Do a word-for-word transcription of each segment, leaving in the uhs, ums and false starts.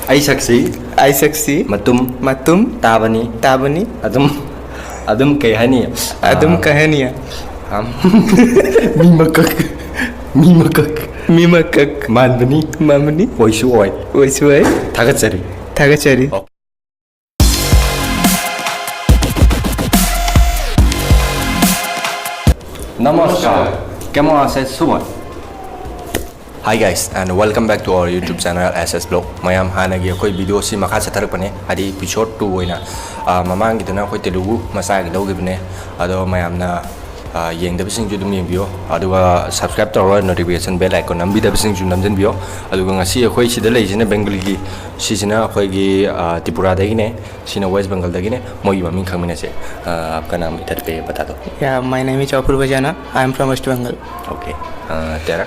ꯑꯩ ꯁꯛꯁꯤ ꯑꯩ ꯁꯛꯁꯤ ꯃꯇꯨꯝ ꯃꯇꯨꯝ ꯇꯥꯕꯅꯤ꯫ ꯇꯥꯕꯅꯤ꯫ ꯑꯗꯨꯝ, ꯑꯗꯨꯝ ꯀꯩ ꯍꯥꯏꯅꯤ? ꯑꯗꯨꯝ ꯑꯥ, ꯀꯩ ꯍꯥꯏꯅꯤ? ꯑꯝ, ꯃꯤ ꯃꯀꯛ, ꯃꯤ ꯃꯀꯛ ꯃꯤ ꯃꯀꯛ ꯃꯥꯟꯕꯅꯤ꯫ ꯃꯥꯟꯕꯅꯤ꯫ ꯑꯣꯏꯁꯨ ꯑꯣꯏ꯫ ꯑꯣꯏꯁꯨ ꯑꯣꯏ꯫ ꯊꯥꯒꯠꯆꯔꯤ꯫ ꯊꯥꯒꯠꯆꯔꯤ꯫ Namaskar. Kemo ase suba? Hi guys, and welcome back to our YouTube channel S S Blog. ꯃꯌꯥꯝ, ꯍꯥꯟꯅꯒꯤ ꯑꯩꯈꯣꯏ ꯚꯤꯗꯤꯑꯣꯁꯤ ꯃꯈꯥ ꯆꯠꯊꯔꯛꯄꯅꯦ, ꯍꯥꯏꯗꯤ episode two ꯑꯣꯏꯅ꯫ ꯑꯥ, ꯃꯃꯥꯡꯒꯤꯗꯨꯅ ꯑꯩꯈꯣꯏ ꯇꯦꯂꯨꯒꯨ ꯃꯆꯥꯒꯤ ꯂꯧꯈꯤꯕꯅꯦ꯫ ꯑꯗꯣ ꯃꯌꯥꯝꯅ, ꯑꯥ, ꯌꯦꯡꯗꯕꯁꯤꯡꯁꯨ ꯑꯗꯨꯝ ꯌꯦꯡꯕꯤꯌꯣ, ꯑꯗꯨꯒ subscribe ꯇꯧꯔꯒ notification bell icon ꯅꯝꯕꯤꯗꯕꯁꯤꯡꯁꯨ ꯅꯝꯁꯤꯟꯕꯤꯌꯣ꯫ ꯑꯗꯨꯒ ꯉꯁꯤ ꯑꯩꯈꯣꯏ ꯁꯤꯗ ꯂꯩꯔꯤꯁꯤꯅ ꯕꯦꯡꯒꯂꯤꯒꯤ, ꯁꯤꯁꯤꯅ ꯑꯩꯈꯣꯏꯒꯤ, ꯑꯥ, ꯇ꯭ꯔꯤꯄꯨꯔꯥꯗꯒꯤꯅꯦ, ꯁꯤꯅ ꯋꯦꯁ ꯕꯦꯡꯒꯜꯗꯒꯤꯅꯦ꯫ ꯃꯣꯏꯒꯤ ꯃꯃꯤꯡ ꯈꯪꯃꯤꯟꯅꯁꯦ꯫ ꯑꯥ, आपका नाम इधर पे बता दो। Yeah, my name is Apurva Jana. I am from West Bengal. Okay. ꯑꯥ, तेरा?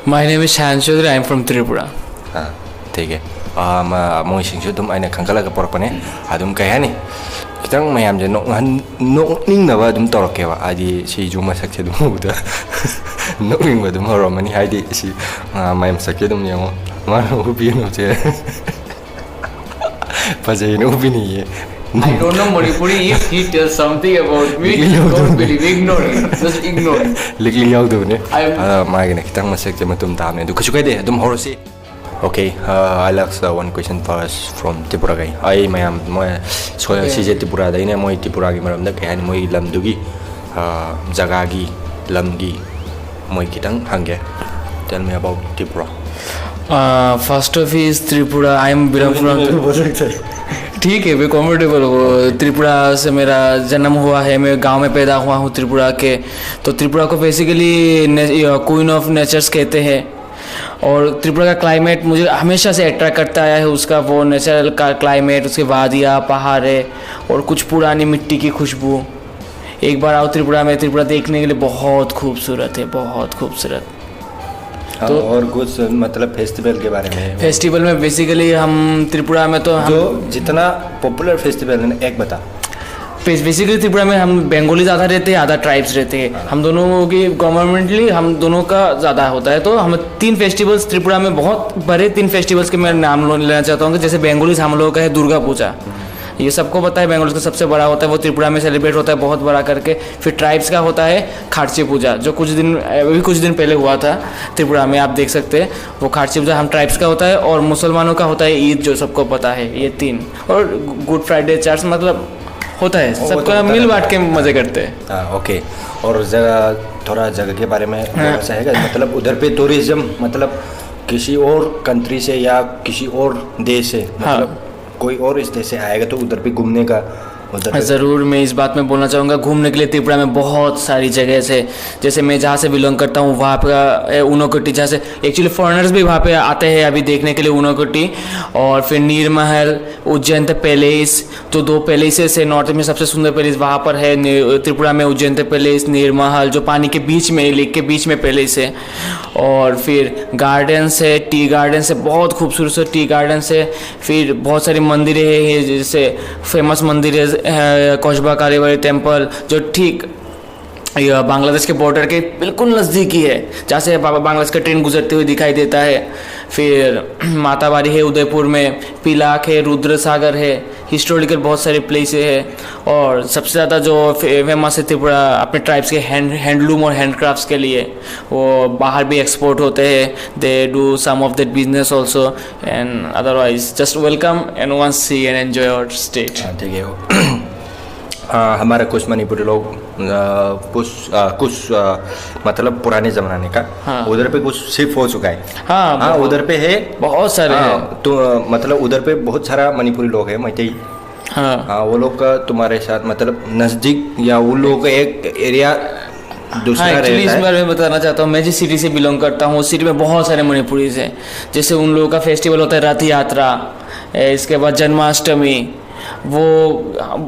My name is Shahan Chaudhary. I am from Tripura. ꯑꯥ, ठीक है. ꯑꯥ, ꯃ-, ꯃꯣꯏꯁꯤꯡꯁꯨ ꯑꯗꯨꯝ ꯑꯩꯅ ꯈꯟꯒꯠꯂꯒ ꯄꯨꯔꯛꯄꯅꯦ꯫ ꯑꯗꯨꯝ ꯀꯩ ꯍꯥꯏꯅꯤ, ꯈꯤꯇꯪ ꯃꯌꯥꯝꯁꯦ ꯅꯣꯛꯍꯟ-, ꯅꯣꯛꯅꯤꯡꯅꯕ ꯑꯗꯨꯝ ꯇꯧꯔꯛꯀꯦꯕ꯫ ꯍꯥꯏꯗꯤ ꯁꯤꯁꯨ ꯃꯁꯛꯁꯦ ꯑꯗꯨꯝ ꯎꯕꯗ ꯅꯣꯛꯅꯤꯡꯕ ꯑꯗꯨꯝ ꯍꯧꯔꯝꯃꯅꯤ꯫ ꯍꯥꯏꯗꯤ ꯁꯤ, ꯑꯥ, ꯃꯥꯏ ꯃꯁꯛꯁꯦ ꯑꯗꯨꯝ ꯌꯦꯡꯉꯣ꯫ ꯃꯥꯅ ꯎꯕꯤꯅꯨꯁꯦ꯫ ꯐꯖꯩꯅ ꯎꯕꯤꯅꯤꯌꯦ꯫ I don't know Manipuri. If he tells something about me, don't believe. Ignore him. Just ignore him. ꯂꯤꯛꯂꯤ ꯌꯥꯎꯗꯕꯅꯦ꯫ ꯑꯗ ꯃꯥꯒꯤꯅ ꯈꯤꯇꯪ ꯃꯁꯛꯁꯦ ꯃꯇꯨꯝ ꯇꯥꯕꯅꯦ꯫ ꯑꯗꯨ ꯀꯩꯁꯨ ꯀꯥꯏꯗꯦ, ꯑꯗꯨꯝ ꯍꯧꯔꯁꯤ꯫ Okay, uh, I like, uh, one question first from Tripura guy. ꯑꯩ ꯃꯌꯥꯝ ꯃꯣꯏ ꯁꯣ-, okay, ꯁꯤꯁꯦ ꯇ꯭ꯔꯤꯄꯨꯔꯥꯗꯩꯅꯦ꯫ ꯃꯣꯏ ꯇ꯭ꯔꯤꯄꯨꯔꯥꯒꯤ ꯃꯔꯝꯗ ꯀꯩ ꯍꯥꯏꯅꯤ, ꯃꯣꯏ ꯂꯝꯗꯨꯒꯤ, ꯑ, ꯖꯒꯥꯒꯤ, ꯂꯝꯒꯤ ꯃꯣꯏ ꯈꯤꯇꯪ ꯍꯪꯒꯦ꯫ Tell me about Tripura. Uh, first of is Tripura. I am belong from. ठीक है, मैं कंफर्टेबल हूँ। त्रिपुरा से मेरा जन्म हुआ है, मैं गांव में पैदा हुआ हूँ त्रिपुरा के। तो त्रिपुरा को बेसिकली क्वीन ऑफ नेचर्स कहते हैं। और त्रिपुरा का क्लाइमेट मुझे हमेशा से अट्रैक्ट करता आया है, उसका वो नेचुरल का क्लाइमेट, उसके वादियाँ, पहाड़ है और कुछ पुरानी मिट्टी की खुशबू। एक बार आओ त्रिपुरा में, त्रिपुरा देखने के लिए बहुत खूबसूरत है, बहुत खूबसूरत। हाँ, तो और कुछ, मतलब, फेस्टिवल के बारे में। फेस्टिवल में बेसिकली हम त्रिपुरा में तो हम जो जितना पॉपुलर फेस्टिवल है ना, एक बता। बेसिकली त्रिपुरा में हम बंगाली ज़्यादा रहते हैं, आधा ट्राइब्स रहते हैं। हम दोनों की गवर्नमेंटली हम दोनों का ज़्यादा होता है। तो हम तीन फेस्टिवल्स त्रिपुरा में, बहुत बड़े तीन फेस्टिवल्स के मैं नाम लो- लेना चाहता हूँ कि जैसे बंगालीज हम लोगों का है दुर्गा पूजा, ये सबको पता है, बंगालीज का सबसे बड़ा होता है, वो त्रिपुरा में सेलिब्रेट होता है बहुत बड़ा करके। फिर ट्राइब्स का होता है खारची पूजा, जो कुछ दिन, अभी कुछ दिन पहले हुआ था त्रिपुरा में, आप देख सकते हैं। वो खारची पूजा हम ट्राइब्स का होता है, और मुसलमानों का होता है ईद, जो सबको पता है। ये तीन, और गुड फ्राइडे, चर्च, मतलब होता है, वो तो सबका होता मिल रहता बांट के है। मजे करते हैं। हाँ, ओके। और जगह, थोड़ा जगह के बारे में थोड़ा सा है क्या, मतलब उधर पे टूरिज्म, मतलब किसी और कंट्री से या किसी और देश से, मतलब कोई और इस देश से आएगा तो उधर पे घूमने का, उधर पे ज़रूर, मैं इस बात में बोलना चाहूँगा, घूमने के लिए त्रिपुरा में बहुत सारी जगह है। जैसे मैं जहाँ से बिलोंग करता हूँ, वहाँ पे है ऊनकोटी, जहाँ से एक्चुअली फॉरेनर्स भी वहाँ पे आते हैं अभी देखने के लिए ऊनकोटी। और फिर नीरमहल, उज्जैन पैलेस, तो दो पैलेसेस है नॉर्थ में, सबसे सुंदर पैलेस वहाँ पर है, नि- त्रिपुरा में उज्जैन पैलेस, नीरमहल, जो पानी के बीच में, लेक के बीच में पैलेस है। और फिर गार्डन्स है, टी गार्डन्स है, बहुत खूबसूरत से टी गार्डन्स है। फिर बहुत सारी मंदिरें हैं, जैसे फेमस मंदिर है, अ, कस्बा कालीबाड़ी टेम्पल, जो ठीक, अ, बांग्लादेश के बॉर्डर के बिल्कुल नज़दीक ही है, जहाँ से बा- बांग्लादेश का ट्रेन गुजरते हुए दिखाई देता है। फिर माताबाड़ी है उदयपुर में, पिलाक है, रुद्र सागर है, हिस्टोरिकल बहुत सारे प्लेसेस है। और सबसे ज़्यादा जो फे- फेमस है त्रिपुरा अपने ट्राइब्स के हैंड हैंडलूम और हैंडक्राफ्ट्स के लिए, वो बाहर भी एक्सपोर्ट होते हैं। They do some of that business also, and otherwise just welcome and once see and enjoy our state. हाँ, ठीक है। हाँ, हमारे कुछ मणिपुरी लोग, आ, कुछ आ, कुछ आ, मतलब पुराने जमाने का, हाँ। उधर पे कुछ शिफ्ट हो चुका है। हाँ, हाँ, बहुत- उधर पे है। बहुत सारे हैं। हाँ, तो आ, मतलब उधर पे बहुत सारा मणिपुरी लोग हैं, मैतेई। हाँ। हाँ, वो लोग का तुम्हारे साथ मतलब नज़दीक या उन लोगों का एक एरिया दूसरा हाँ, एक्चुअली इस रहता है। बारे में बताना चाहता हूँ, मैं जिस सिटी से बिलोंग करता हूँ, उस सिटी में बहुत सारे मणिपुरीज हैं। जैसे उन लोगों का फेस्टिवल होता है रथ यात्रा, ए, इसके बाद जन्माष्टमी। वो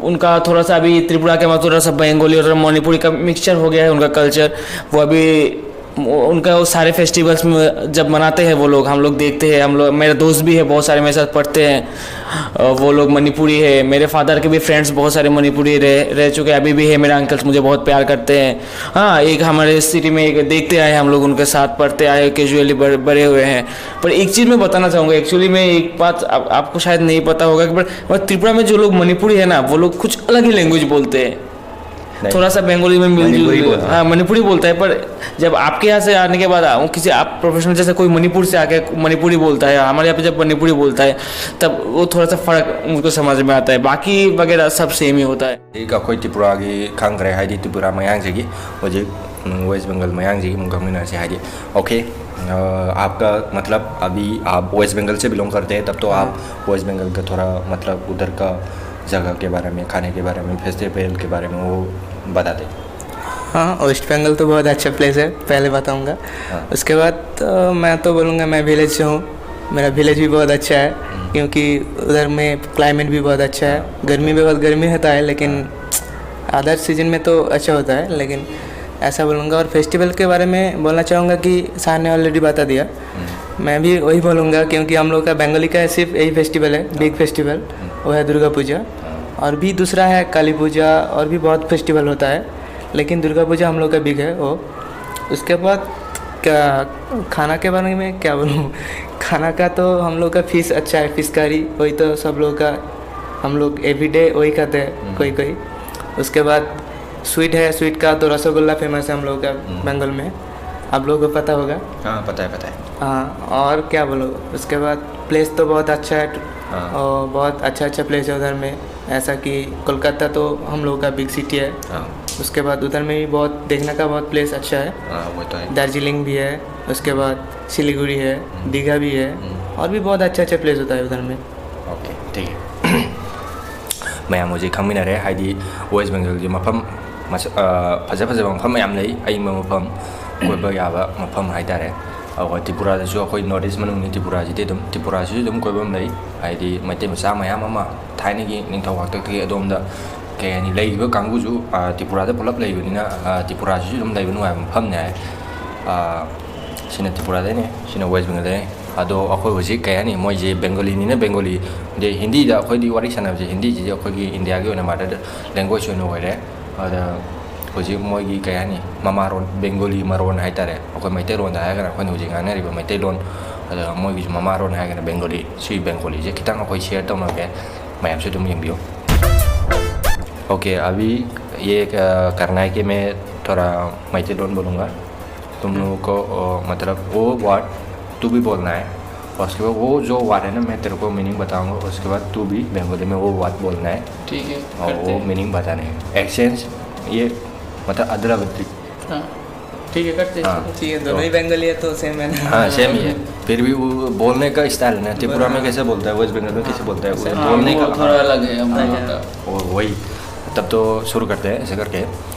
उनका थोड़ा सा अभी त्रिपुरा के बाद थोड़ा सा बंगाली और मणिपुरी का मिक्सचर हो गया है उनका कल्चर। वो अभी उनका वो सारे फेस्टिवल्स में जब मनाते हैं वो लोग, हम लोग देखते हैं। हम लोग, मेरे दोस्त भी है बहुत सारे, मेरे साथ पढ़ते हैं। वो लोग मणिपुरी है। मेरे फादर के भी फ्रेंड्स बहुत सारे मणिपुरी रह रह चुके हैं, अभी भी है। मेरे अंकल्स मुझे बहुत प्यार करते हैं। हाँ, एक हमारे सिटी में एक देखते आए हम लोग, उनके साथ पढ़ते आए, कैजुअली बड़े हुए हैं। पर एक चीज़ मैं बताना चाहूँगा, एक्चुअली मैं एक बात आप, आपको शायद नहीं पता होगा कि पर, पर त्रिपुरा में जो लोग मणिपुरी है ना, वो लोग कुछ अलग ही लैंग्वेज बोलते हैं। थोड़ा सा बंगाली में मिलजुल, हाँ, मणिपुरी बोलता है। पर जब आपके यहाँ से आने के बाद किसी आप प्रोफेशनल जैसे कोई मणिपुर से आके मणिपुरी बोलता है, हमारे यहाँ पे जब मणिपुरी बोलता है, तब वो थोड़ा सा फ़र्क उनको समझ में आता है। बाकी वगैरह सब सेम ही होता है। ꯑꯩꯈꯣꯏ ꯇ꯭ꯔꯤꯄꯨꯔꯥꯒꯤ ꯈꯪꯈ꯭ꯔꯦ, ꯍꯥꯏꯗꯤ ꯇ꯭ꯔꯤꯄꯨꯔꯥ ꯃꯌꯥꯡꯁꯤꯒꯤ ꯍꯧꯖꯤꯛ ꯋꯦꯁ ꯕꯦꯡꯒꯜ ꯃꯌꯥꯡꯁꯤꯒꯤ ꯑꯃꯨꯛ ꯈꯪꯃꯤꯟꯅꯔꯁꯦ꯫ ꯍꯥꯏꯗꯤ, ओके, आपका मतलब अभी आप वेस्ट बंगाल से बिलोंग करते हैं, तब तो आप वेस्ट बंगाल का थोड़ा मतलब उधर का जगह के बारे में, खाने के बारे में, फेस्टिवल के बारे में वो बता दें। हाँ, वेस्ट बंगाल तो बहुत अच्छा प्लेस है, पहले बताऊंगा। हाँ। उसके बाद तो मैं तो बोलूँगा, मैं विलेज से हूँ। मेरा विलेज भी बहुत अच्छा है, क्योंकि उधर में क्लाइमेट भी बहुत अच्छा है। गर्मी में बहुत गर्मी होता है, लेकिन अदर सीजन में तो अच्छा होता है। लेकिन ऐसा बोलूँगा। और फेस्टिवल के बारे में बोलना चाहूँगा कि सर ने ऑलरेडी बता दिया। मैं भी वही बोलूँगा, क्योंकि हम लोग का बंगाली का सिर्फ यही फेस्टिवल है, बिग फेस्टिवल, वो है दुर्गा पूजा। और भी दूसरा है काली पूजा, और भी बहुत फेस्टिवल होता है, लेकिन दुर्गा पूजा हम लोग का बिग है वो। उसके बाद क्या, खाना के बारे में क्या बोलूँ? खाना का तो हम लोग का फिश अच्छा है, फिश करी, वही तो सब लोग का, हम लोग एवरीडे वही खाते हैं कोई कोई। उसके बाद स्वीट है, स्वीट का तो रसगुल्ला फेमस है हम लोग का बंगाल में, आप लोगों को पता होगा। हाँ, पता है, पता है। हाँ, और क्या बोलो, उसके बाद प्लेस तो बहुत अच्छा है। हाँ। और बहुत अच्छा अच्छा प्लेस है उधर में, ऐसा कि कोलकाता तो हम लोगों का बिग सिटी है। हाँ। उसके बाद उधर में भी बहुत देखने का बहुत प्लेस अच्छा है। हाँ, वो तो है। दार्जिलिंग भी है, उसके बाद सिलीगुड़ी है, दीघा भी है, और भी बहुत अच्छा अच्छा प्लेस होता है उधर में। ओके, ठीक है। ꯃꯌꯥꯝ ꯍꯧꯖꯤꯛ ꯈꯪꯃꯤꯟꯅꯔꯦ, ꯍꯥꯏꯗꯤ ꯋꯦꯁ ꯕꯦꯡꯒꯜꯒꯤ ꯃꯐꯝ ꯃꯁ- ꯑ, ꯐꯖ ꯐꯖꯕ ꯃꯐꯝ ꯃꯌꯥꯝ ꯂꯩ, ꯑꯏꯪꯕ ꯃꯐꯝ, ꯀꯣꯏꯕ ꯌꯥꯕ ꯃꯐꯝ ꯍꯥꯏꯇꯥꯔꯦ꯫ ꯑꯩꯈꯣꯏ ꯇ꯭ꯔꯤꯄꯨꯔꯥꯗꯁꯨ, ꯑꯩꯈꯣꯏ ꯅꯣꯔꯠ ꯏꯁ ꯃꯅꯨꯡꯅꯤ, ꯇ꯭ꯔꯤꯄꯨꯔꯥꯁꯤꯗꯤ ꯑꯗꯨꯝ, ꯇ꯭ꯔꯤꯄꯨꯔꯥꯁꯤꯁꯨ ꯑꯗꯨꯝ ꯀꯣꯏꯐꯝ ꯂꯩ꯫ ꯍꯥꯏꯗꯤ ꯃꯩꯇꯩ ꯃꯆꯥ ꯃꯌꯥꯝ ꯑꯃ ꯊꯥꯏꯅꯒꯤ ꯅꯤꯡꯊꯧ ꯍꯥꯛꯇꯛꯇꯒꯤ ꯑꯗꯣꯝꯗ, ꯀꯩ ꯍꯥꯏꯅꯤ, ꯂꯩꯔꯤꯕ ꯀꯥꯡꯕꯨꯁꯨ, ꯑ, ꯇ꯭ꯔꯤꯄꯨꯔꯥꯗ ꯄꯨꯂꯞ ꯂꯩꯕꯅꯤꯅ, ꯑ, ꯇ꯭ꯔꯤꯄꯨꯔꯥꯁꯤꯁꯨ ꯑꯗꯨꯝ ꯂꯩꯕ ꯅꯨꯡꯉꯥꯏꯕ ꯃꯐꯝꯅꯦ ꯍꯥꯏ꯫ ꯑꯥ, ꯁꯤꯅ ꯇ꯭ꯔꯤꯄꯨꯔꯥꯗꯩꯅꯦ, ꯁꯤꯅ ꯋꯦꯁ ꯕꯦꯡꯒꯜꯗꯩꯅꯦ꯫ ꯑꯗꯣ ꯑꯩꯈꯣꯏ ꯍꯧꯖꯤꯛ ꯀꯩ ꯍꯥꯏꯅꯤ, ꯃꯣꯏꯁꯦ ꯕꯦꯡꯒꯣꯂꯤꯅꯤꯅ ꯕꯦꯡꯒꯣꯂꯤ, ꯑꯗꯩ ꯍꯤꯟꯗꯤꯗ ꯑꯩꯈꯣꯏꯗꯤ ꯋꯥꯔꯤ ꯁꯥꯟꯅꯕꯁꯦ, ꯍꯤꯟꯗꯤꯁꯤꯗꯤ ꯑꯩꯈꯣꯏꯒꯤ ꯏꯟꯗꯤꯌꯥꯒꯤ ꯑꯣꯏꯅ ꯃꯥꯗꯔ ꯂꯦꯡꯒ꯭ꯋꯦꯖ ꯑꯣꯏꯅ ꯑꯣꯏꯔꯦ꯫ ꯑꯗ ꯍꯧꯖꯤꯛ ꯃꯣꯏꯒꯤ ꯀꯩ ꯍꯥꯏꯅꯤ, ꯃꯃꯥꯔꯣꯟ, ꯕꯦꯡꯒꯣꯂꯤ ꯃꯔꯣꯟ ꯍꯥꯏꯇꯥꯔꯦ, ꯑꯩꯈꯣꯏ ꯃꯩꯇꯩꯂꯣꯟꯗ ꯍꯥꯏꯔꯒꯅ ꯑꯩꯈꯣꯏꯅ ꯍꯧꯖꯤꯛ ꯉꯥꯡꯅꯔꯤꯕ ꯃꯩꯇꯩꯂꯣꯟ, ꯑꯗ ꯃꯣꯏꯒꯤꯁꯨ ꯃꯃꯥꯔꯣꯟ ꯍꯥꯏꯔꯒꯅ ꯕꯦꯡꯒꯣꯂꯤ꯫ ꯁꯤ ꯕꯦꯡꯒꯣꯂꯤꯁꯦ ꯈꯤꯇꯪ ꯑꯩꯈꯣꯏ ꯁꯤꯌꯔ ꯇꯧꯅꯒꯦ, ꯃꯌꯥꯝꯁꯨ ꯑꯗꯨꯝ ꯌꯦꯡꯕꯤꯌꯨ꯫ ओके, अभी ये, अ, करना है कि मैं थोड़ा मैथिली बोलूँगा। तुम लोगों को, अ, मतलब वो वर्ड तू भी बोलना है, और उसके बाद वो जो वर्ड है ना, मैं तेरे को मीनिंग बताऊँगा, उसके बाद तू भी बंगाली में वो वर्ड बोलना है। ठीक है, और करते वो हैं। मीनिंग बताना है। एक्सचेंज, ये मतलब अदला बदली। हाँ, ठीक है, करते हैं। हाँ। ठीक है, दोनों ही बंगाली है तो सेम है ना? हाँ, सेम ही है। फिर भी वो बोलने का स्टाइल है ना, त्रिपुरा में हाँ। कैसे बोलता है, वेस्ट बंगाल में कैसे हाँ। बोलता है, वो हाँ, बोलने वो का, थोड़ा हाँ। अलग है हम लोगों हाँ। का। वो, वही। तब तो शुरू करते हैं ऐसे करके।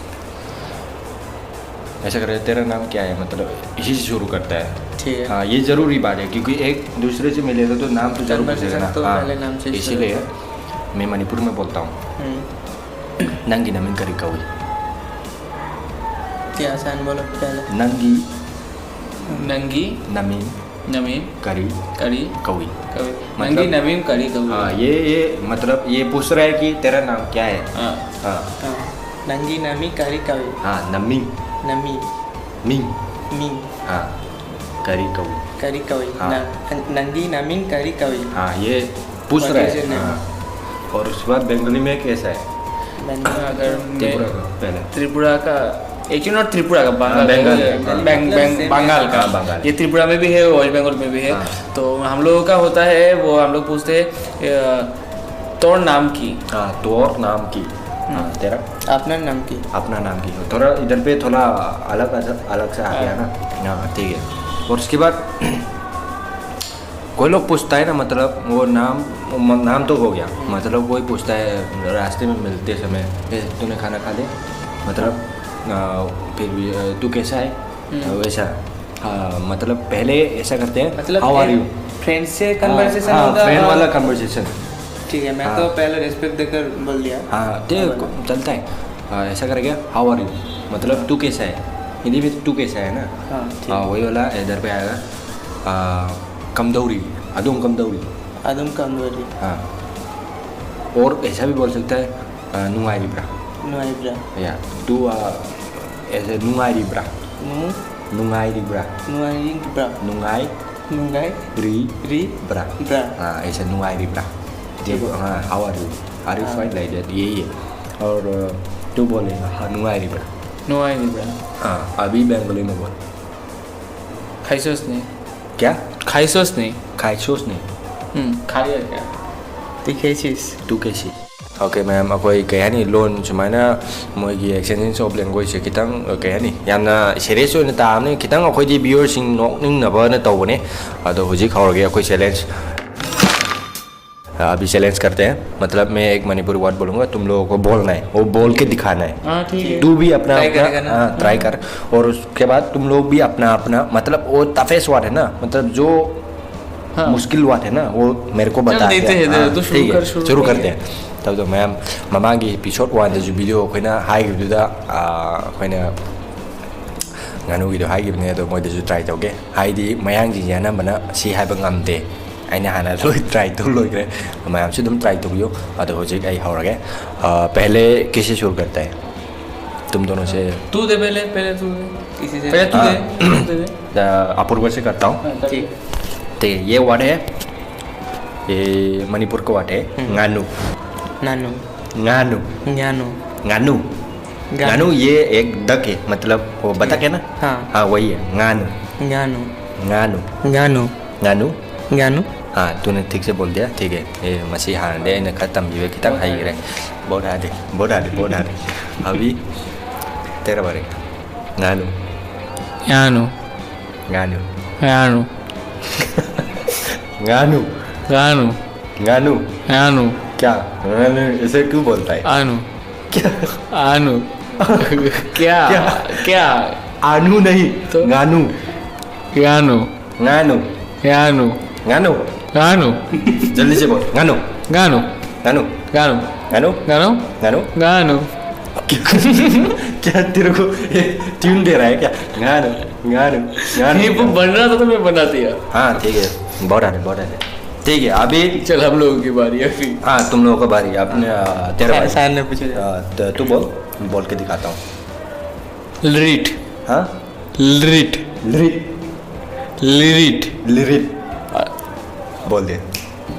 ऐसा करें, तेरा नाम क्या है, मतलब इसी से शुरू करता है। ठीक है। हाँ, ये ज़रूरी बात है, क्योंकि एक दूसरे से मिलेगा तो नाम तो जरूर पूछेगा ना। Conversation तो हाँ, पहले नाम से ही शुरू इसीलिए होता है। मैं मणिपुर में बोलता हूँ। हम्म। नंगी नमिन करी कवी। क्या आसान बोलो पहले। नंगी नंगी नमिन करी करी कवी। कवी। मतलब नंगी नमिन करी कवी। हाँ, ये, ये मतलब ये पूछ रहा है कि तेरा नाम क्या है। हाँ। हाँ। हाँ। नंगी नमी करी कवी। हाँ, नमी। नमी। मिंग। मिंग। हाँ, करी कवी। करी कवी। हाँ। न-, नंगी नमिन करी कवी। हाँ, ये पूछ रहा है। What is your name? हाँ। और उसके बाद बंगाली में कैसा है? बंगाली अगर मैं त्रिपुरा का पहले। त्रिपुरा का, actually not त्रिपुरा का, बंगाल हाँ, बंगाल का। का। बंग-, बंग-, बंगाल का। हाँ, बंगाल। ये त्रिपुरा में भी है, वेस्ट बंगाल में भी है। हाँ। तो हम लोगों का होता है, वो हम लोग पूछते हैं, अ, "तोर नाम की?" हाँ, तोर नाम की। हाँ, हम्म। तेरा? अपना नाम की। अपना नाम की। थोड़ा इधर पे थोड़ा अलग, अलग सा आ गया हाँ। ना। हाँ, ठीक है। और उसके बाद कोई लोग पूछता है ना, मतलब वो नाम, वो म-, नाम तो हो गया, हम्म। मतलब कोई पूछता है रास्ते में मिलते समय, "ए, तूने खाना खा लिया?" मतलब, आ, फिर भी, "अ, तू कैसा है?" हम्म। वैसा। हाँ, मतलब पहले ऐसा करते हैं, मतलब हाउ आर यू? फ्रेंड से कन्वर्सेशन हाँ, होगा फ्रेंड और वाला कन्वर्सेशन। ठीक है, मैं हाँ। तो पहले रिस्पेक्ट देकर बोल दिया। हाँ, ठीक है, हाँ, बोला। चलता है। हाँ, ऐसा करेगा, हाउ आर यू, मतलब तू कैसा है? हिंदी में तू कैसा है ना? हाँ, ठीक। हाँ, वही वाला इधर पे आएगा। आ, कमदौरी, अदुम कमदौरी। अदुम कमदौरी। हाँ। और ऐसा भी बोल सकता है, आ, नुंगाई रिब्रा। नुंगाई रिब्रा। या, तू, आ, ऐसे नुंगाई रिब्रा। नु नुंगाई रिब्रा। नुंगाई रिब्रा। नुंगाई नुंगाई री री ब्रा। ब्रा। हाँ, ऐसे नुंगाई रिब्रा। देखो, हाँ, how are you? Are you हाँ। Fine, like that, यही है। और, आ, तू बोलेगा, हाँ, नुंगाई रिब्रा। नुंगाई रिब्रा। हाँ, अभी बंगाली में बोल। खाइसोस नहीं। क्या? खाइसोस नहीं। खाइसोस नहीं। हम्म, खा लिया क्या? ती कैसीस? तू कैसी? OK, ꯃꯌꯥꯝ, ꯑꯩꯈꯣꯏ ꯀꯩ ꯍꯥꯏꯅꯤ, ꯂꯣꯟ ꯁꯨꯃꯥꯏꯅ ꯃꯣꯏꯒꯤ exchange of language ꯁꯦ ꯈꯤꯇꯪ, ꯀꯩ ꯍꯥꯏꯅꯤ, ꯌꯥꯝꯅ serious ꯑꯣꯏꯅ ꯇꯥꯕꯅꯤ꯫ ꯈꯤꯇꯪ ꯑꯩꯈꯣꯏꯗꯤ viewer ꯁꯤꯡ ꯅꯣꯛꯅꯤꯡꯅꯕꯅ ꯇꯧꯕꯅꯦ꯫ ꯑꯗꯣ ꯍꯧꯖꯤꯛ ꯍꯧꯔꯒꯦ ꯑꯩꯈꯣꯏ challenge। अभी चैलेंज करते हैं। मतलब, मैं एक मणिपुरी वर्ड बोलूंगा, तुम लोगों को बोलना है, वो बोल के दिखाना है। हाँ, ठीक है। तू भी अपना Try अपना करेगा ना? हाँ, ट्राई कर। और उसके बाद तुम लोग भी अपना अपना, मतलब, वो toughest word है ना, मतलब, जो हाँ। मुश्किल word है ना, वो मेरे को चल, बता देते दिया। हैं, दे, हाँ, तो शुरू ठीक है, कर, शुरू शुरू कर। करते हैं। तब तो मैम, ꯃꯃꯥꯡꯒꯤ episode one ꯗꯁꯨ video ꯑꯩꯈꯣꯏꯅ ꯍꯥꯏꯈꯤꯕꯗꯨꯗ, ꯑꯥ, ꯑꯩꯈꯣꯏꯅ ꯉꯥꯅꯨꯒꯤꯗꯣ ꯍꯥꯏꯈꯤꯕꯅꯦ, ꯑꯗꯣ ꯃꯣꯏꯗꯁꯨ try ꯇꯧꯒꯦ꯫ ꯍꯥꯏꯗꯤ ꯃꯌꯥꯡꯁꯤꯡꯁꯦ ꯑꯅꯝꯕꯅ ꯁꯤ ꯍꯥꯏꯕ ꯉꯝꯗꯦ꯫ ꯑꯩꯅ ꯍꯥꯟꯅ ꯂꯣꯏ try ꯇꯧ ꯂꯣꯏꯈ꯭ꯔꯦ꯫ ꯃꯌꯥꯝꯁꯨ ꯑꯗꯨꯝ try ꯇꯧꯕꯤꯌꯨ꯫ ꯑꯗꯣ ꯍꯧꯖꯤꯛ ꯑꯩ ꯍꯧꯔꯒꯦ꯫ ꯑ, पहले किससे शुरू करता है? तुम दोनों से। तू दे पहले, पहले तू दे। किसी से? पहले तू हाँ। दे, तू दे। अ, अपूर्व से करता हूँ। हाँ, चल। ठीक। ठीक है, ये word है, ये मणिपुर का word है, हम्म। nganu। नानू। Nganu। गानू। Nganu। Nganu, ये एक duck है, मतलब, वो बतख है ना? हाँ। हाँ, वही है, nganu। Ganu. Nganu। Ganu. Nganu। Ganu. हाँ, तूने ठीक से बोल दिया, ठीक है। ये ꯃꯁꯤ ꯍꯥꯟꯅꯗꯤ ꯑꯩꯅ ꯈꯔ ꯇꯝꯕꯤꯕ ꯈꯤꯇꯪ ꯍꯩꯈ꯭ꯔꯦ꯫ बहुत hard है, बहुत hard है, बहुत hard है। अभी तेरा बारी। Nganu। यानू। Nganu। यानू। Nganu। Ganu. Nganu। यानू। क्या? Nganu ऐसे क्यों बोलता है? आनू। क्या? आनू। क्या? क्या? क्या? Anu नहीं, तो? Nganu। यानू। Nganu। यानू। Nganu। गानू। जल्दी से बोल। Nganu। Ganu. Nganu। Ganu. Nganu। Ganu. Nganu। Ganu. क्या तेरे को ट्यून दे रहा है क्या? गानू, गानू, गानू। ये वो बन रहा था तो मैं बना दिया। हाँ, ठीक है, बहुत डाले, बहुत डाले। ठीक है, अभी चल, हम लोगों की बारी है अभी। हाँ, तुम लोगों का बारी। आपने आ, तेरा बारी। सार ने पूछे। आ, त- तू बोल, बोल के दिखाता हूँ। लिरिट। हाँ, लिरिट। लिरिट, लिरिट। लिरिट बोल दे,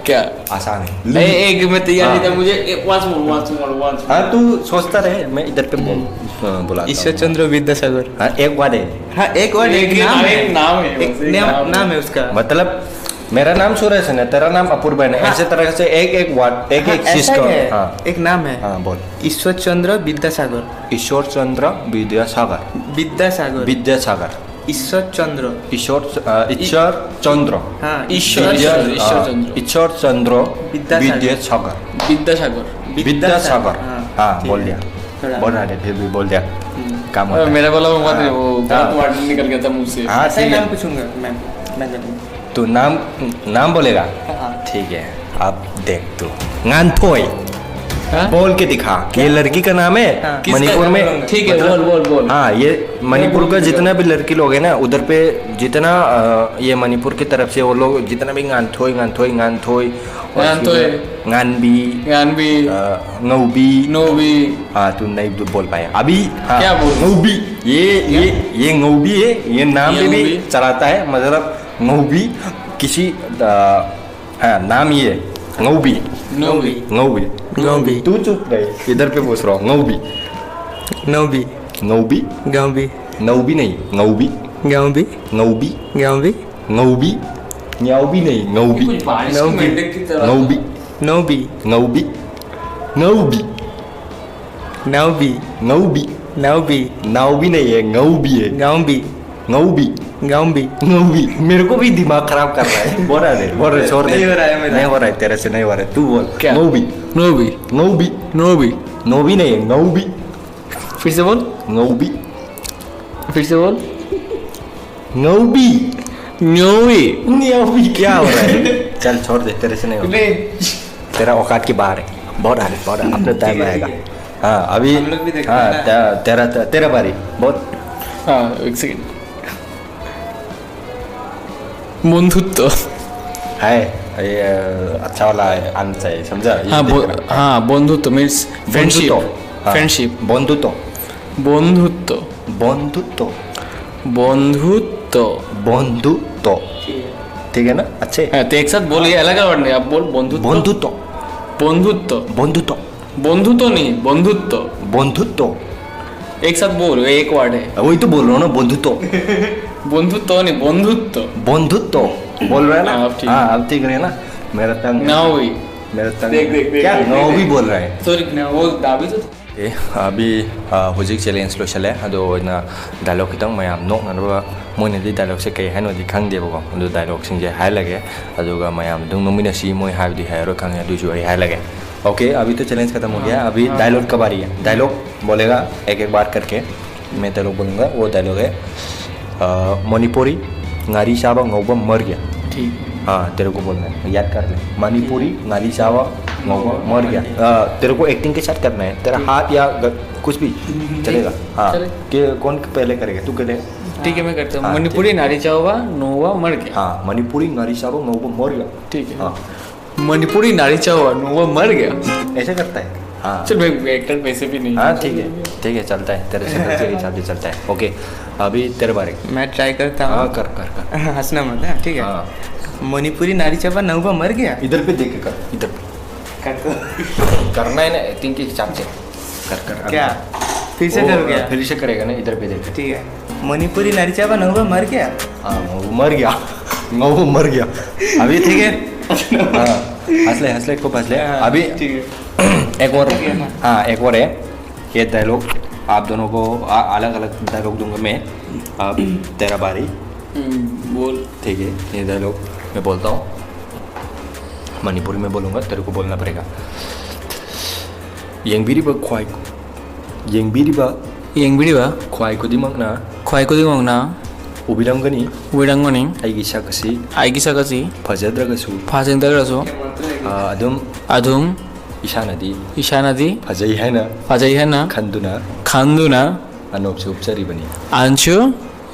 क्या? आसान है। ए, एक मैं तैयार नहीं था। हाँ। मुझे ए, once more, once more, once more. हाँ, तू सोचता रहे, मैं इधर पे बोल, अ, बुलाता हूँ। ईश्वर चंद्र विद्यासागर। हाँ, एक बार है। हाँ, एक वर्ड, एक एक नाम नाम, है। एक नाम है, एक बस एक नाम, नाम है। नाम है उसका। मतलब, मेरा नाम सुरेश है ना, तेरा नाम अपूर्व है ना, हाँ। ऐसे तरह से एक एक वर्ड, एक हाँ, एक चीज ऐसा का। ही है। हाँ, एक नाम है। हाँ, बोल। ईश्वर चंद्र विद्यासागर। ईश्वर चंद्र विद्यासागर। विद्यासागर। विद्यासागर। ईश्वर चंद्र। ईश्वर च- अ, ईश्वर चंद्र। हाँ, ईश्वर विद्या- चंद्र, ईश्वर अ, चंद्र। ईश्वर चंद्र विद्यासागर। विद्यासागर। विद्यासागर। विद्यासागर। हाँ, हाँ, ठीक बोल है। दिया। थोड़ा। बोल रहा है, फिर भी बोल दिया। हम्म। काम अरे, होता है। मेरा वाला हुआ था, हाँ। वो हाँ। बहुत वर्ड निकल गया था मुंह से। हाँ, ऐसा ही ठीक नाम है। पूछूंगा मैं, मैं करूँगा। तो नाम, नाम बोलेगा। हाँ। ठीक है, आप देख दो। Nganthoi। हाँ? बोल के दिखा। ये लड़की का नाम है हाँ। किसका मणिपुर नाम में। है? ठीक है, मतलब, बोल, बोल, बोल। हाँ, ये मणिपुर का जितना भी लड़की लोग है ना, उधर पे जितना अ, ये मणिपुर की तरफ से वो लोग जितना भी Nganthoi, Nganthoi, Nganthoi, और Nganthoi। फिर Nganbi, Nganbi। अ, Ngaubi। Nobi। हाँ, तू नहीं बोल पाया अभी। हाँ, क्या बोल? Ngaubi। ये ये ये Ngaubi है, ये नाम ये पे भी Ngaubi। चलाता है, मतलब Ngaubi किसी अ, हाँ, नाम ये है Ngaubi। Nobi। Ngaubi। Ngaubi। तू चुप रहे, इधर पे पूछ रहा हूँ। Ngaubi। Nobi। Ngaubi। Gaobi। Ngaubi नहीं, Ngaubi। Gaobi। Ngaubi। Gaobi। Ngaubi। Ngaubi नहीं, Ngaubi। कुछ बारिश की Nobi। मेंढक की तरह। Ngaubi। Nobi। Ngaubi। Ngaubi। Naobi। Ngaubi। Naobi। Ngaubi नहीं है, Ngaubi है। Gaobi। Ngaubi। Gaobi। Ngaubi। मेरे को भी दिमाग खराब कर रहा है। बोल रहा है, बोल रहा है, छोड़ दे। नहीं हो रहा है मेरा। नहीं हो रहा है, तेरे से नहीं हो रहा है। तू बोल। क्या? Ngaubi। Nobi। Ngaubi। Nobi। Nobi नहीं है, Ngaubi। फिर से बोल। Ngaubi। फिर से बोल। Ngaubi। Nobi। Ngaubi क्या हो रहा है? चल, छोड़ दे, तेरे से नहीं हो रहा। तेरा औकात के बाहर है। बहुत हार्ड, बहुत हार्ड। अपने टाइम आएगा। हाँ, अभी हम लोग भी देखते हाँ, हैं ना। ते- तेरा तेरा बारी, बोल। हाँ, एक सेकेंड। বন্ধুত্ব। है ये, अच्छा वाला आना चाहिए, समझा? ये हाँ, देख ব- रहा। हाँ, বন্ধুত্ব মিনস ফ্রেন্ডশিপ। বন্ধুত্ব। हाँ, ফ্রেন্ডশিপ। বন্ধুত্ব। বন্ধুত্ব। বন্ধুত্ব। বন্ধুত্ব। বন্ধুত্ব। ठीक है ना? अच्छे। হ্যাঁ, তো একসাথে বলি, अलग अलग नहीं, आप बोल। বন্ধুত্ব। বন্ধুত্ব। বন্ধুত্ব। বন্ধুত্ব। বন্ধুত্ব নেই, বন্ধুত্ব। বন্ধুত্ব। একসাথে বল, एक वर्ड है। वही तो बोल रहा हूँ ना, বন্ধুত্ব। বন্ধুত্ব নেই, বন্ধুত্ব। বন্ধুত্ব। बोल रहा है ना? हाँ, अब ठीक। हाँ, अब ठीक रहे ना? मेरा तंग না ওই। मेरा तंग देख, देख, देख, क्या? देख, नौ देख। भी बोल रहा है। ꯁꯣꯔꯤ, ꯅ- वो दाबी तो। ꯑꯦ, ꯑꯕꯤ, ꯍꯧꯖꯤꯛ ꯆꯦꯂꯦꯟꯖ ꯂꯣꯏꯁꯜꯂꯦ꯫ ꯑꯗꯣ ꯑꯩꯅ ꯗꯥꯏꯂꯣꯛ ꯈꯤꯇꯪ ꯃꯌꯥꯝ ꯅꯣꯛꯅꯅꯕ, ꯃꯣꯏꯅꯗꯤ ꯗꯥꯏꯂꯣꯛꯁꯦ ꯀꯩ ꯍꯥꯏꯅꯣꯗꯤ ꯈꯪꯗꯦꯕꯀꯣ꯫ ꯑꯗꯨ ꯗꯥꯏꯂꯣꯛꯁꯤꯡꯁꯦ ꯍꯥꯏꯔꯒꯦ, ꯑꯗꯨꯒ ꯃꯌꯥꯝ ꯑꯗꯨꯝ ꯅꯣꯛꯃꯤꯟꯅꯁꯤ꯫ ꯃꯣꯏ ꯍꯥꯏꯕꯗꯤ ꯍꯥꯏꯔꯣꯏ ꯈꯪꯉꯦ, ꯑꯗꯨꯏꯁꯨ ꯑꯩ ꯍꯥꯏꯔꯒꯦ꯫ ओके, अभी तो चैलेंज खत्म हो गया, अभी डायलॉग का बारी है। डायलॉग बोलेगा एक एक बार करके, मैं डायलॉग बोलूँगा। वो डायलॉग है, अ, मणिपुरी ꯉꯥꯔꯤ ꯆꯥꯕ ꯉꯧꯕ ꯃꯔꯒꯦ꯫ ठीक। हाँ, तेरे को बोलना है, याद कर ले। मणिपुरी ङारी चावा ꯉꯧꯕ ꯃꯔꯒꯦ। तेरे को एक्टिंग के साथ करना है, तेरा हाथ या ग- कुछ भी चलेगा। हाँ, चले। कि कौन पहले करेगा? तू पहले। ठीक है, मैं करता हूँ। हाँ, मणिपुरी ङꯥꯔꯤ ꯆꯥꯕ ꯉꯧꯕ ꯃꯔꯒꯦ। हाँ, मणिपुरी ङारी चावा ꯉꯧꯕ ꯃꯔꯒꯦ। ठीक है। हाँ, मणिपुरी ङारी चाबा ꯉꯧꯕ ꯃꯔꯒꯦ। ऐसे करता है। हाँ, चल, मैं एक्टर वैसे भी नहीं। हाँ, ठीक है, ठीक है, चलता है, तेरे से गलती के हिसाब से चलता है। ओके, अभी तेरे बारे। मैं ट्राई करता हाँ, हूँ। कर कर कर। हंसना मत, हाँ, ठीक है। हाँ। मणिपुरी ङारी चाबा ङꯧबा मरगेया। इधर पे देख के कर, इधर पे। कर दो। करना है ना, एक्टिंग के हिसाब से। कर कर। क्या? फिर से वो, करोगे? फिर से करेगा ना, इधर पे देख। ठीक है। मणिपुरी ङारी चाबा ङौबा मरगेया। हाँ, वो मर गया। वो मर गया। अभी ठीक है। हाँ, हंस ले, हंस ले, खूब हंस ले। हाँ, अभी ठीक है। एक और। हाँ, एक और है। ये डायलॉग आप दोनों को अलग अलग डायलॉग दूंगा मैं। अब तेरा बारी। बोल। ठीक है, ये डायलॉग मैं बोलता हूँ। मणिपुरी में बोलूँगा, तेरे को बोलना पड़ेगा। ꯌꯦꯡꯕꯤꯔꯤꯕ ꯈ꯭ꯋꯥꯏ ꯌꯦꯡꯕꯤꯔꯤꯕ ꯌꯦꯡꯕꯤꯔꯤꯕ ꯈ꯭ꯋꯥꯏ ꯈꯨꯗꯤꯡꯃꯛꯅ ꯈ꯭ꯋꯥꯏ ꯈꯨꯗꯤꯡꯃꯛꯅ ꯎꯕꯤꯔꯝꯒꯅꯤ꯫ ꯎꯕꯤꯔꯝꯒꯅꯤ꯫ ꯑꯩꯒꯤ ꯁꯛ ꯑꯁꯤ ꯑꯩꯒꯤ ꯁꯛ ꯑꯁꯤ ꯐꯖꯗ꯭ꯔꯒꯁꯨ, ꯐꯖꯗ꯭ꯔꯒꯁꯨ ꯑ, ꯑꯗꯨꯝ ꯑꯗꯨꯝ ꯏꯁꯥꯅꯗꯤ ꯏꯁꯥꯅꯗꯤ ꯐꯖꯩ ꯍꯥꯏꯅ ꯐꯖꯩ ꯍꯥꯏꯅ ꯈꯟꯗꯨꯅ ꯈꯟꯗꯨꯅ ꯑꯅꯣꯞꯁꯨ ꯎꯞꯆꯔꯤꯕꯅꯤ꯫ ꯑꯟꯁꯨ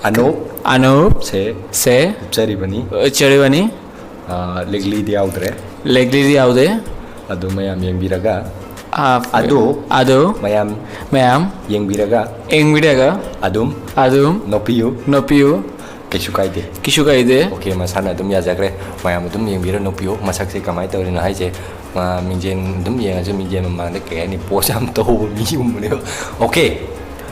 ꯑꯅꯣꯞ ꯑꯅꯣꯞ ꯁꯦ ꯁꯦ ꯎꯞꯆꯔꯤꯕꯅꯤ꯫ ꯎꯞꯆꯔꯤꯕꯅꯤ꯫ ꯑꯥ, ꯂꯤꯛꯂꯤꯗꯤ ꯌꯥꯎꯗ꯭ꯔꯦ꯫ ꯂꯤꯛꯂꯤꯗꯤ ꯌꯥꯎꯗꯦ꯫ ꯑꯗꯨ ꯃꯌꯥꯝ ꯌꯦꯡꯕꯤꯔꯒ, ꯑꯥ, ꯑꯗꯨ ꯑꯗꯨ ꯃꯌꯥꯝ ꯃꯌꯥꯝ ꯌꯦꯡꯕꯤꯔꯒ ꯌꯦꯡꯕꯤꯔꯒ ꯑꯗꯨꯝ ꯑꯗꯨꯝ ꯅꯣꯛꯄꯤꯌꯨ꯫ ꯅꯣꯛꯄꯤꯌꯨ꯫ ꯀꯩꯁꯨ ꯀꯥꯏꯗꯦ꯫ ꯀꯩꯁꯨ ꯀꯥꯏꯗꯦ꯫ OK, ꯃꯁꯥꯅ ꯑꯗꯨꯝ ꯌꯥꯖꯈ꯭ꯔꯦ꯫ ꯃꯌꯥꯝ ꯑꯗꯨꯝ ꯌꯦꯡꯕꯤꯔ ꯅꯣꯛꯄꯤꯌꯨ꯫ ꯃꯁꯛꯁꯦ ꯀꯃꯥꯏꯅ ꯇꯧꯔꯤꯅꯣ ꯍꯥꯏꯁꯦ, ꯃꯥ ꯃꯤꯡꯖꯦꯜ ꯑꯗꯨꯝ ꯌꯦꯡꯉꯁꯨ, ꯃꯤꯡꯖꯦꯜ ꯃꯃꯥꯡꯗ ꯀꯩ ꯍꯥꯏꯅꯤ, ꯄꯣꯁ ꯌꯥꯝ ꯇꯧꯕ ꯃꯤꯒꯨꯝꯕꯅꯦꯕ꯫ OK,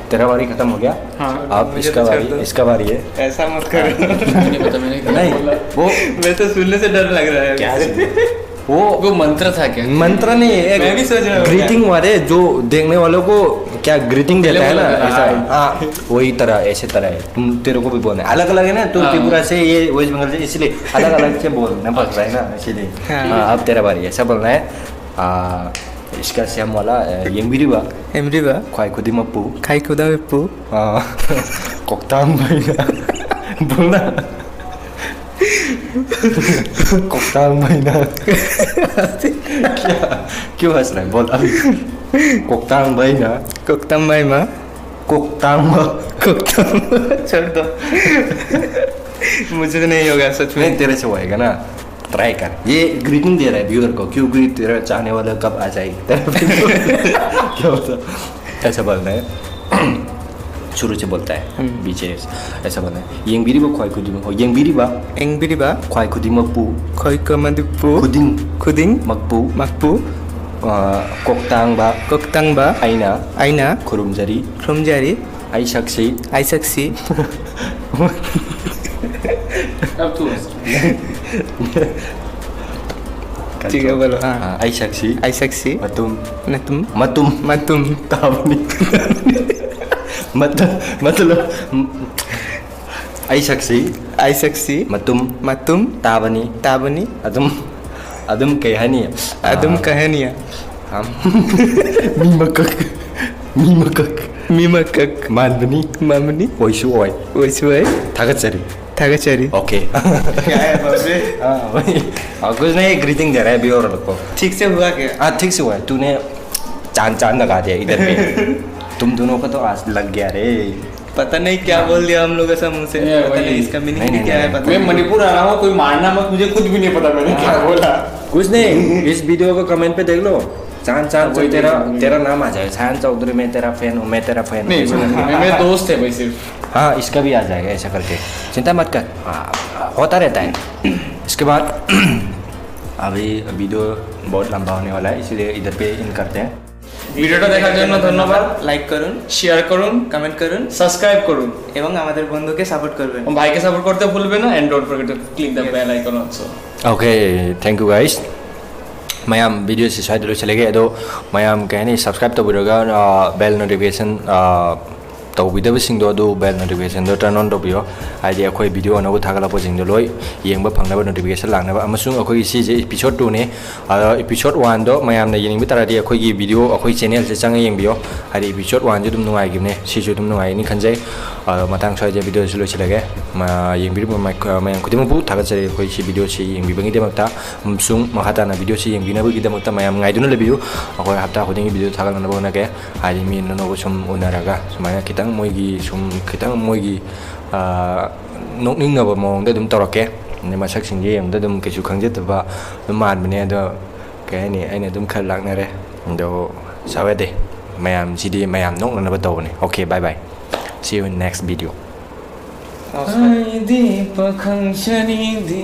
तेरा बारी खत्म हो गया। हाँ, अब मुझे इसका तो छोड़ बारी, दो। इसका बारी है। ऐसा मत करो। नहीं पता मैंने नहीं, वो मैं तो सुनने से डर लग रहा है। क्या वो वो मंत्र था क्या? मंत्र नहीं है, एक मैं भी सोच रहा हूँ। ग्रीटिंग वाले जो देखने वालों को क्या ग्रीटिंग देता है ना, पहले बोला था। ऐसा। हाँ, वही तरह, ऐसे तरह है। तुम, तेरे को भी बोलना है, अलग अलग है ना, तो हाँ। त्रिपुरा से, ये वेस्ट बंगाल से, इसलिए अलग अलग से बोलना पड़ता है ना, इसीलिए। हाँ। हाँ, अब तेरा बारी है, ऐसा बोलना है। आ, इसका सेम वाला, आ, येंगबिरीबा। येंगबिरीबा। ख्वाई खुदी मप्पू। ख्वाई खुदा मप्पू। आ, कोकतांग भाई ना। बोलना। कोकतांग भाई ना। क्या? क्यों हंस रहा है? बोल अभी। कोकतांग भाई ना। कोकतांग भाई मा। कोकतांग मा। कोकतांग मा। छोड़ दो। मुझे तो नहीं होगा सच में। नहीं, तेरे से होएगा ना। ट्राई कर। ये ग्रीटिंग दे रहा है व्यूअर को, क्योंकि तेरा चाहने वाला कब आ जाएगी तेरा। क्या होता? ऐसा बोलना है। शुरू से बोलता है। हम्म। बीच से ऐसा बोलना है। येंगबिरीबा ख्वाई खुदी मप्पू। येंगबिरीबा। येंगबिरीबा। ख्वाई खुदी मप्पू। ख्वाई खुदी मप्पू। खुदिंग। खुदिंग। मप्पू। मप्पू। आ, कोकतांगबा। कोकतांगबा। ꯑꯩꯅ꯫ ꯑꯩꯅ꯫ ꯈꯨꯔꯨꯝꯖꯔꯤ꯫ ꯈꯨꯔꯨꯝꯖꯔꯤ꯫ ꯑꯩ ꯁꯛꯁꯤ꯫ ꯑꯩ ꯁꯛꯁꯤ꯫ अब तू हंस। ठीक है, बोलो, हाँ। हाँ, ꯑꯩ ꯁꯛꯁꯤ꯫ ꯑꯩ ꯁꯛꯁꯤ꯫ ꯃꯇꯨꯝ꯫ ꯃꯇꯨꯝ꯫ ꯃꯇꯨꯝ꯫ ꯃꯇꯨꯝ꯫ ꯇꯥꯕꯅꯤ꯫ ꯃꯇꯨꯝ, ꯃꯇꯨꯝ꯫ ꯑꯩ ꯁꯛꯁꯤ꯫ ꯑꯩ ꯁꯛꯁꯤ꯫ ꯃꯇꯨꯝ꯫ ꯃꯇꯨꯝ꯫ ꯇꯥꯕꯅꯤ꯫ ꯇꯥꯕꯅꯤ꯫ ꯑꯗꯨꯝ, ꯑꯗꯨꯝ ꯀꯩ ꯍꯥꯏꯅꯤ? ꯑꯗꯨꯝ ꯑꯥ, ꯀꯩ ꯍꯥꯏꯅꯤ? ꯑꯝ, ꯃꯤ ꯃꯀꯛ, ꯃꯤ ꯃꯀꯛ꯫ ꯃꯤ ꯃꯀꯛ꯫ ꯃꯥꯟꯕꯅꯤ꯫ ꯃꯥꯟꯕꯅꯤ꯫ ꯑꯣꯏꯁꯨ ꯑꯣꯏ꯫ ꯑꯣꯏꯁꯨ ꯑꯣꯏ꯫ ꯊꯥꯒꯠꯆꯔꯤ꯫ ꯊꯥꯒꯠꯆꯔꯤ꯫ ओके। क्या है बाबे? हाँ, वही। और कुछ नहीं, ग्रीटिंग दे रहा है अभी और लोग को। ठीक से हुआ क्या? हाँ, ठीक से हुआ है। तूने चांद चांद लगा दिया इधर पे। तुम दोनों को तो आज लग गया रे। पता नहीं क्या बोल दिया हम लोग ऐसा मुंह से। ये पता वही। नहीं इसका मीनिंग नहीं, भी नहीं, क्या है, नहीं। पता मैं नहीं। मणिपुर आ रहा हूँ, कोई मारना मत मुझे, कुछ भी नहीं पता मैंने क्या बोला। कुछ नहीं, इस वीडियो को कमेंट पे देख लो। चांद चांद से वही तेरा देख लो। तेरा नाम आ जाएगा। चांद चौधरी, मैं तेरा फैन हूँ, मैं तेरा फैन नहीं, हूँ। मैं, मैं दोस्त है भाई सिर्फ। हाँ, इसका भी आ जाएगा ऐसा करके, चिंता मत कर। हाँ, होता रहता है। इसके बाद अभी वीडियो बहुत लंबा होने वाला है, इसलिए इधर पे एंड करते हैं। ভিডিওটা দেখার জন্য ধন্যবাদ। लाइक করুন, শেয়ার করুন, কমেন্ট করুন সাবস্ক্রাইব করুন। এবং আমাদের বন্ধুকে সাপোর্ট করবেন। এবং ভাইকে সাপোর্ট করতে ভুলবেন না, and don't forget to click the bell icon also. Okay, thank you guys. ꯃꯌꯥꯝ, ꯚꯤꯗꯤꯑꯣꯁꯤ ꯁ꯭ꯋꯥꯏꯗ ꯂꯣꯏꯁꯤꯜꯂꯒꯦ꯫ ꯑꯗꯣ ꯃꯌꯥꯝ, ꯀꯩ ꯍꯥꯏꯅꯤ, ꯁꯕꯁꯀ꯭ꯔꯥꯏꯕ ꯇꯧꯕꯤꯔꯒ ꯕꯦꯜ ꯅꯣꯇꯤꯐꯤꯀꯦꯁꯟ ꯇꯧꯕꯤꯗꯕꯁꯤꯡꯗꯣ ꯑꯗꯨ ꯕꯦꯜ ꯅꯣꯇꯤꯐꯤꯀꯦꯁꯟꯗꯣ ꯇꯔꯟ ꯑꯣꯟ ꯇꯧꯕꯤꯌꯣ꯫ ꯍꯥꯏꯗꯤ ꯑꯩꯈꯣꯏ ꯚꯤꯗꯤꯑꯣ ꯑꯅꯧꯕ ꯊꯥꯒꯠꯂꯛꯄꯁꯤꯡꯗꯣ ꯂꯣꯏ ꯌꯦꯡꯕ ꯐꯪꯅꯕ, ꯅꯣꯇꯤꯐꯤꯀꯦꯁꯟ ꯂꯥꯛꯅꯕ꯫ ꯑꯃꯁꯨꯡ ꯑꯩꯈꯣꯏꯒꯤ ꯁꯤꯁꯦ ꯏꯄꯤꯁꯣꯗ ꯇꯨꯅꯦ꯫ ꯑꯗꯣ ꯏꯄꯤꯁꯣꯗ ꯋꯥꯟꯗꯣ ꯃꯌꯥꯝꯅ ꯌꯦꯡꯅꯤꯡꯕ ꯇꯥꯔꯗꯤ ꯑꯩꯈꯣꯏꯒꯤ ꯚꯤꯗꯤꯑꯣ, ꯑꯩꯈꯣꯏ ꯆꯦꯅꯦꯜꯁꯦ ꯆꯪꯉ ꯌꯦꯡꯕꯤꯌꯣ꯫ ꯍꯥꯏꯗꯤ ꯏꯄꯤꯁꯣꯗ ꯋꯥꯟꯁꯦ ꯑꯗꯨꯝ ꯅꯨꯡꯉꯥꯏꯈꯤꯕꯅꯦ, ꯁꯤꯁꯨ ꯑꯗꯨꯝ ꯅꯨꯡꯉꯥꯏꯅꯤ ꯈꯟꯖꯩ꯫ ꯑꯗꯣ ꯃꯇꯥꯡ ꯁ꯭ꯋꯥꯏꯗ ꯚꯤꯗꯤꯑꯣꯁꯤ ꯂꯣꯏꯁꯤꯜꯂꯒꯦ꯫ ꯃ-, ꯌꯦꯡꯕꯤꯔꯤꯕ ꯃꯥꯏ-, ꯃꯌꯥꯝ ꯈꯨꯗꯤꯡꯃꯛꯄꯨ ꯊꯥꯒꯠꯆꯔꯤ ꯑꯩꯈꯣꯏ ꯁꯤ ꯚꯤꯗꯤꯑꯣꯁꯤ ꯌꯦꯡꯕꯤꯕꯒꯤꯗꯃꯛꯇ꯫ ꯑꯃꯁꯨꯡ ꯃꯈꯥ ꯇꯥꯅ ꯚꯤꯗꯤꯑꯣꯁꯤ ꯌꯦꯡꯕꯤꯅꯕꯒꯤꯗꯃꯛꯇ ꯃꯌꯥꯝ ꯉꯥꯏꯗꯨꯅ ꯂꯩꯕꯤꯌꯨ꯫ ꯑꯩꯈꯣꯏ ꯍꯞꯇꯥ ꯈꯨꯗꯤꯡꯒꯤ ꯚꯤꯗꯤꯑꯣ ꯊꯥꯒꯠꯂꯛꯅꯕ ꯍꯣꯠꯅꯒꯦ꯫ ꯍꯥꯏꯗꯤ ꯃꯤ ꯑꯅꯧꯕ ꯁꯨꯝ ꯎꯅꯔꯒ ꯁꯨꯃꯥꯏꯅ ꯈꯤꯇꯪ ꯃꯣꯏꯒꯤ ꯁꯨꯝ ꯈꯤꯇꯪ ꯃꯣꯏꯒꯤ, ꯑ, ꯅꯣꯛꯅꯤꯡꯅꯕ ꯃꯑꯣꯡꯗ ꯑꯗꯨꯝ ꯇꯧꯔꯛꯀꯦ꯫ ꯑꯗꯩ ꯃꯁꯛꯁꯤꯡꯁꯦ ꯌꯦꯡꯕꯗ ꯑꯗꯨꯝ ꯀꯩꯁꯨ ꯈꯪꯖꯗꯕ ꯑꯗꯨꯝ ꯃꯥꯟꯕꯅꯦ, ꯑꯗꯣ ꯀꯩ ꯍꯥꯏꯅꯤ, ꯑꯩꯅ ꯑꯗꯨꯝ ꯈꯔ ꯂꯥꯛꯅꯔꯦ꯫ ꯑꯗꯣ ꯁꯥꯎꯌꯥꯗꯦ, ꯃꯌꯥꯝꯁꯤꯗꯤ ꯃꯌꯥꯝ ꯅꯣꯛꯅꯅꯕ ꯇꯧꯕꯅꯦ꯫ Okay, bye bye, see you in next video. ꯑꯩꯗꯤ ꯄꯥꯈꯪ ꯁꯔꯤꯗꯤ